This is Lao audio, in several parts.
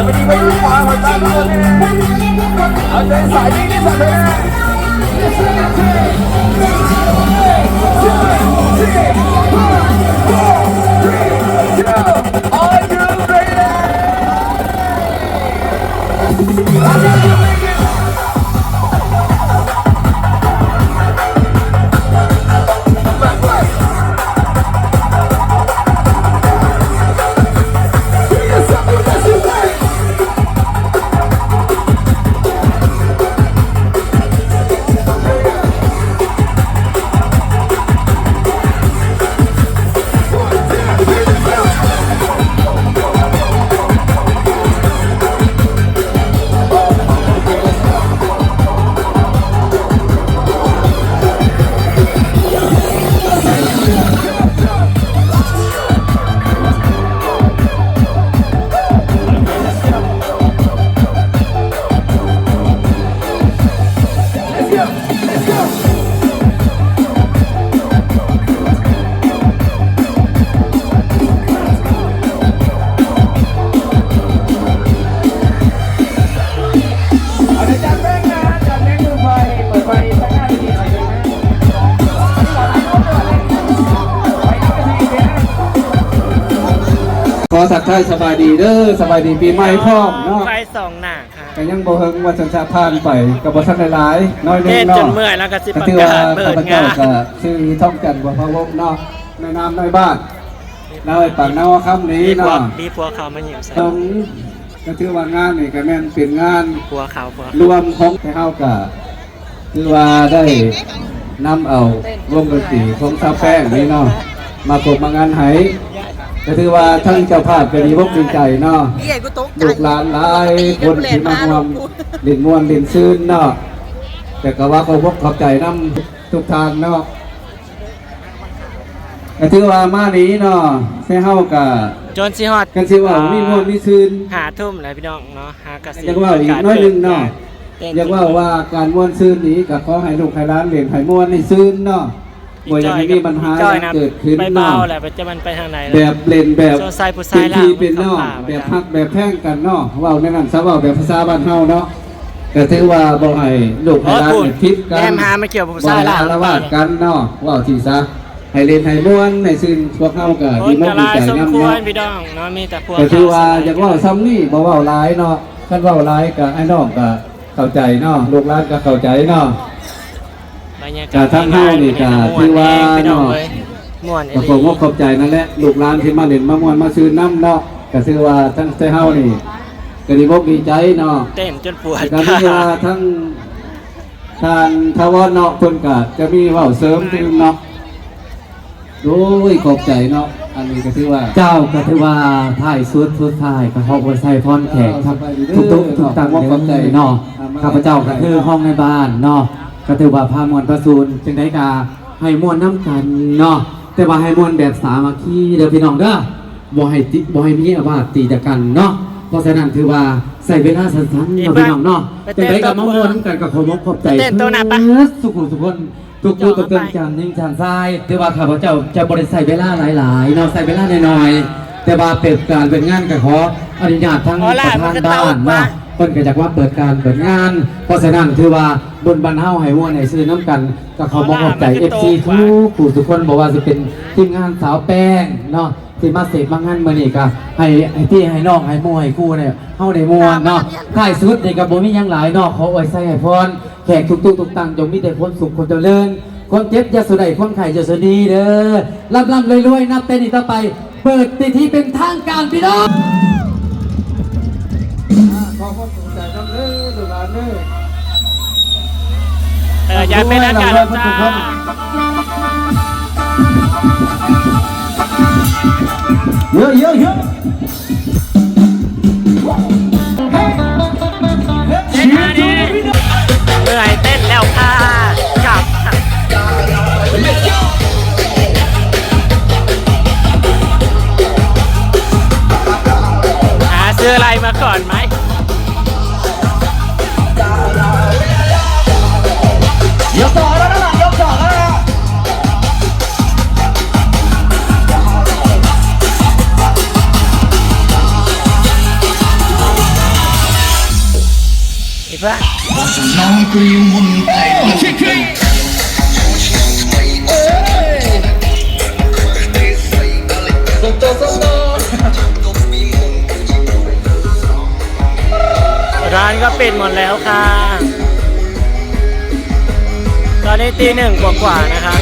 Are you ready? Let's go! Let's go! ຂໍທັກທາຍສະບາຍດີເດີ ສະບາຍດີປີໃໝ່ພ້ອມເນາະ ໄຟສອງໜ້າ ກໍຍັງບໍ່ເຖິງວ່າສັນຊະຜ່ານໄປ ກໍບໍ່ທັນໄດ້ຫຼາຍ ນ້ອຍໜຶ່ງເນາະ ເຮັດຈົນເມື່ອຍແລ້ວກໍຊິປະກາດເປີດງານ ກໍຄືວ່າຂ້າພະເຈົ້າກໍຊື່ທອງຈັນ ບົວພະວົງເນາະ ໃນນາມນາຍບ້ານ ລາວໄອ້ປາກນາວຄຳນີ້ເນາະ ມີພວກເຂົາມາຍິ້ມໃສ່ ກໍຖືວ່າງານນີ້ກໍແມ່ນເປັນງານ ພວກເຂົາ ພວກເຂົາ ລວມຂອງ ແຕ່ເຮົາກໍ ຖືວ່າໄດ້ນຳເອົາວົງດົນຕີຂອງຊາວແປ້ງນີ້ເນາະ ມາກົບມາງັນໃຫ້ ກໍຖືວ່າທັງເຈົ້າພາບກໍດີອົກດີໃຈເນາະ ລູກຫຼານຫຼາຍຄົນທີ່ມາຮ່ວມຫຼິ້ນມ່ວນຫຼິ້ນຊື່ນເນາະ ແຕ່ກໍວ່າຂໍຂອບອົກຂອບໃຈນຳທຸກທ່ານເນາະ ກໍຖືວ່າມານີ້ເນາະ ແຕ່ເຮົາກໍ ຈົນຊິຮອດ ກັນຊິເວົ້າມີມ່ວນມີຊື່ນ ຫ້າທຸ່ມແລ້ວພີ່ນ້ອງເນາະ ຫາກະຊິ ຢາກເວົ້າອີກໜ້ອຍໜຶ່ງເນາະ ຢາກເວົ້າວ່າການມ່ວນຊື່ນນີ້ກໍຂໍໃຫ້ລູກໃຫ້ຫຼານຫຼິ້ນໃຫ້ມ່ວນໃຫ້ຊື່ນເນາະ ບໍ່ຢາກໃຫ້ມີບັນຫາຫຍັງເກີດຂຶ້ນເນາະ ແບບຫຼິ້ນແບບເປັນພີ່ເປັນນ້ອງ ແບບຮັກແບບແພງກັນເນາະ ເວົ້າແນວນັ້ນຊະ ເວົ້າແບບພາສາບ້ານເຮົາເນາະ ກໍຖືວ່າບໍ່ໃຫ້ລູກໃຫ້ຫຼານຜິດກັນ ບໍ່ໃຫ້ອາລະວາດກັນເນາະ ເວົ້າຊີ້ຊະ ໃຫ້ຫຼິ້ນໃຫ້ມ່ວນໃຫ້ຊື່ນ ພວກເຮົາກໍດີອົກດີໃຈນຳເນາະ ກໍຖືວ່າຢາກເວົ້າຊ່ຳນີ້ ບໍ່ເວົ້າຫຼາຍເນາະ ຄັນເວົ້າຫຼາຍກໍອ້າຍນ້ອງກໍເຂົ້າໃຈເນາະ ລູກຫຼານກໍເຂົ້າໃຈເນາະ ກໍທາງເຮົານີ້ກໍຖືວ່າເນາະ ກໍຂໍຂອບອົກຂອບໃຈນັ້ນແຫຼະ ລູກຫຼານທີ່ມາຫຼິ້ນມາມ່ວນມາຊື່ນນຳເນາະ ກໍຖືວ່າທາງແຕ່ເຮົານີ້ກໍດີອົກດີໃຈເນາະ ເຕັ້ນຈົນປວດ ກໍມີວ່າທາງ ທ່ານຖາວອນເນາະ ເພິ່ນກະຈະມີເວົ້າເສີມຕື່ມເນາະ ໂອ້ຍ ຂອບໃຈເນາະ ອັນນີ້ກະຖືວ່າ ເຈົ້າ ກະຖືວ່າທ້າຍສຸດສຸດທ້າຍກະຂໍອວຍໄຊພອນແຂກ ເອີ ທຸກໆ ທຸກທ່ານເດີເນາະ ຂ້າພະເຈົ້າກະຄືຮອງນາຍບ້ານເນາະ ກະຖືວ່າພາມ່ວນພາຊື່ນ ຈັ່ງໃດກະໃຫ້ມ່ວນນຳກັນເນາະ ແຕ່ວ່າໃຫ້ມ່ວນແບບສາມັກຄີເດີພີ່ນ້ອງເດີ. ບໍ່ໃຫ້ຕິ ບໍ່ໃຫ້ມີອາວາດຕີດຽວກັນເນາະ ເພາະສະນັ້ນຖືວ່າໃຊ້ເວລາສັ້ນໆເນາະພີ່ນ້ອງເນາະ ຈັ່ງໃດກໍມາມ່ວນນຳກັນ ກໍຂໍຂອບອົກຂອບໃຈເບິດສູ່ຜູ້ສູ່ຄົນ ທຸກຜູ້ທຸກຄົນ ຈານຍິງຈານຊາຍ ຖືວ່າຂ້າພະເຈົ້າຈະບໍ່ໄດ້ໃຊ້ເວລາຫຼາຍໆເນາະ ໃຊ້ເວລາໜ້ອຍໆ ແຕ່ວ່າເປີດການເປີດງານ ກໍຂໍອະນຸຍາດທາງປະທານບ້ານເນາະ ເພິ່ນກໍຢາກມາເປີດການເປີດງານ ເພາະສະນັ້ນຖືວ່າບຸນບ້ານເຮົາໃຫ້ມ່ວນໃຫ້ຊື່ນນຳກັນ ກໍຂໍຂອບອົກຂອບໃຈເອັຟຊີທຸກຜູ້ທຸກຄົນ ບໍ່ວ່າຊິເປັນທີມງານສາວແປ້ງເນາະ ທີ່ມາເສບມາງານມື້ນີ້ ກໍໃຫ້ ໃຫ້ພີ່ໃຫ້ນ້ອງໃຫ້ໝູ່ໃຫ້ຄູ່ເນຍ ເຮົາໄດ້ມ່ວນເນາະ ທ້າຍສຸດນີ້ກໍບໍ່ມີຫຍັງຫຼາຍເນາະ ຂໍອວຍໄຊໃຫ້ພອນແຂກທຸກໆທຸກທ່ານ ຈົ່ງມີແຕ່ຄວາມສຸກຄວາມຈະເລີນ ຄວາມເຈັບຢ່າສູ່ໄດ້ ຄວາມໄຂ້ຢ່າສູ່ໜີເດີ ລ່ຳໆລວຍໆ ນັບແຕ່ນີ້ຕໍ່ໄປ ເປີດພິທີເປັນທາງການພີ່ນ້ອງ. ເອີ ຢ່າໄປນັດກັນ ເອີ ຢ່າໄປນັດກັນ ເອີ ເອີ ເອີ ເອີ ເມື່ອຍເຕັ້ນແລ້ວຄ່າ ກັບ ຫາຊື້ອະໄລມາກ່ອນໄໝ? ຍົກສອງແລ້ວນະ ຍົກສອງແລ້ວນະ. ສະໜອງກຣີມມົນໄພ ເອີຍ ສົມໂຕສົມໂຕ ຮ້านก็ปิดหมดแล้วค่ะ ตอนนี้ตีหนึ่งกว่าๆ นะครับ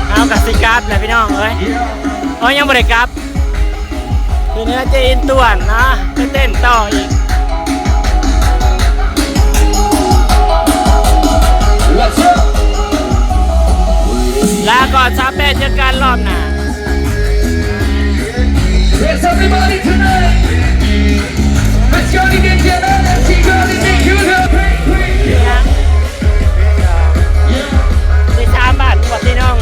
เอากะสิกลับแหละพี่น้องเอ้ย เอ้ย ยังบ่ได้กลับ ทีนี้เจอินต่วนนะ ไปเต้นต่ออีก ลาก่อนซาวแปด เจอกันรอบหน้า Yes, everybody tonight. Let's go to the สิบสามบาท กว่าพี่น้อง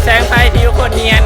แสงไฟผิวโคตรเนียน